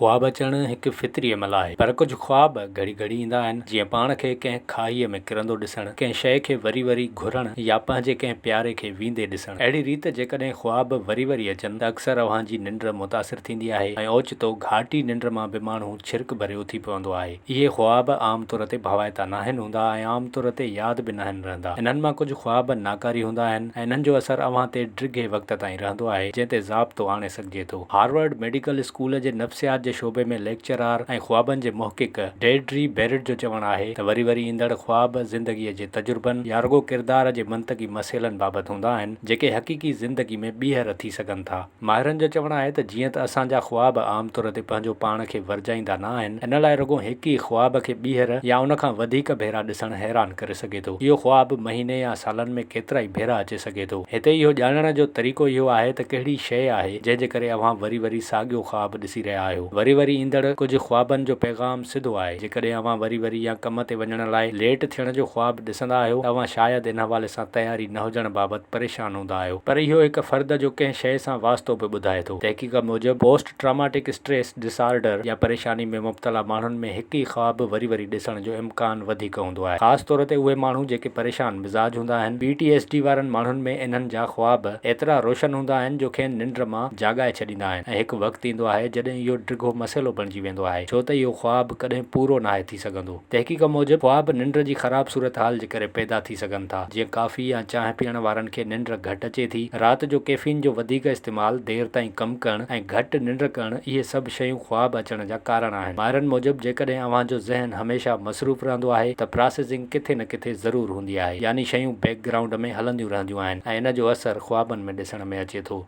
خواب اچڻ هڪ فطري عمل آهي، پر ڪجهه خواب گهڙي گهڙي ايندا آهن، جيئن پاڻ کي ڪنهن کاهيء ۾ ڪرندو ڏسڻ، ڪنهن شيء کي وري وري گهرڻ يا پنهنجي ڪنهن پياري کي ويندي ڏسڻ. اهڙي ريت جيڪڏهن خواب وري وري اچن ته اڪثر اوهان جي ننڊ متاثر ٿيندي آهي ۽ اوچتو گهاٽي ننڊ مان به ماڻهو ڇرڪ ڀري اٿي پوندو آهي. اهي خواب عام طور تي ڀوائتا ناهن هوندا ۽ عام طور تي ياد به ناهن رهندا. انهن مان ڪجهه خواب ناڪاري هوندا آهن ۽ انهن جو اثر اوهان تي ڊگهي وقت تائين رهندو آهي، جنهن تي ضابطو آڻي سگهجي ٿو. هارورڊ ميڊيڪل اسڪول جي نفسيات جي شعبي ۾ ليڪچرار ۽ خوابن جي محقق ڊيرڊري بيرٽ جو چوڻ آهي ته وري وري ايندڙ خواب زندگيء جي تجربن يا رڳو ڪردار جي منطقي مسئلن بابت هوندا آهن جيڪي حقيقي زندگي ۾ ٻيهر ٿي سگهن ٿا. ماهرن جو چوڻ آهي ته جيئن ته اسان جا خواب عام طور تي پنهنجو پاڻ کي ورجائيندا نه آهن ان لاء رڳو هڪ ئي خواب کي ٻيهر يا ان کان وڌيڪ ڀيرا ڏسڻ حيران ڪري سگهي ٿو. اهو خواب مهيني يا سالن ۾ ڪيترائي ڀيرا اچي سگهي ٿو. هتي اهو ڄاڻڻ جو طريقو اهو آهي ته ڪهڙي شيء آهي جنهن جي ڪري اوهان وري وري ساڳيو خواب ڏسي رهيا آهيو. وري وري ايندڙ ڪجهه خوابن جو پيغام سڌو آهي. جيڪڏهن اوهان وري وري يا ڪم تي وڃڻ لاء ليٽ ٿيڻ جو خواب ڏسندا آهيو ته اوهان شايد ان حوالي سان تياري نه هجڻ بابت پريشان هوندا آهيو. پر اهو هڪ فرد جو ڪنهن شيء سان واسطو به ٻڌائي ٿو. تحقيق موجب post traumatic stress disorder يا پريشاني ۾ مبتلا ماڻهن ۾ هڪ ئي خواب وري وري ڏسڻ جو امڪان وڌيڪ هوندو آهي. خاص طور تي اهي ماڻهو جيڪي پريشان مزاج هوندا آهن. پي ٽي ايس ڊي وارن ماڻهن ۾ انهن جا خواب ايترا روشن هوندا آهن جو کين ننڊ مان جاڳائي ڇڏيندا آهن ۽ هڪ وقت ايندو آهي جڏهن اهو ڊگهو مسئلو بڻجي ويندو آهي ڇو ته اهو خواب ڪڏهن پورو ناهي ٿي سگهندو. تحقيق موجب خواب ننڊ جي خراب صورتحال جي ڪري پيدا ٿي سگهن ٿا، جيئن ڪافي يا چانهه پيئڻ وارن کي ننڊ گهٽ اچي ٿي، رات جو ڪيفين جو وڌيڪ استعمال، دير تائين ڪم ڪرڻ ۽ گهٽ ننڊ ڪرڻ اهي سڀ شيون خواب اچڻ جا ڪارڻ آهن. ماهرن موجب جيڪڏهن اوهان جو ذهن هميشه مصروف رهندو آهي ته پراسيسنگ ڪٿي نه ڪٿي ضرور هوندي آهي يعني شيون بيڪ گرائونڊ ۾ هلنديون رهنديون آهن ۽ ان جو اثر خوابن ۾ ڏسڻ ۾ اچي ٿو.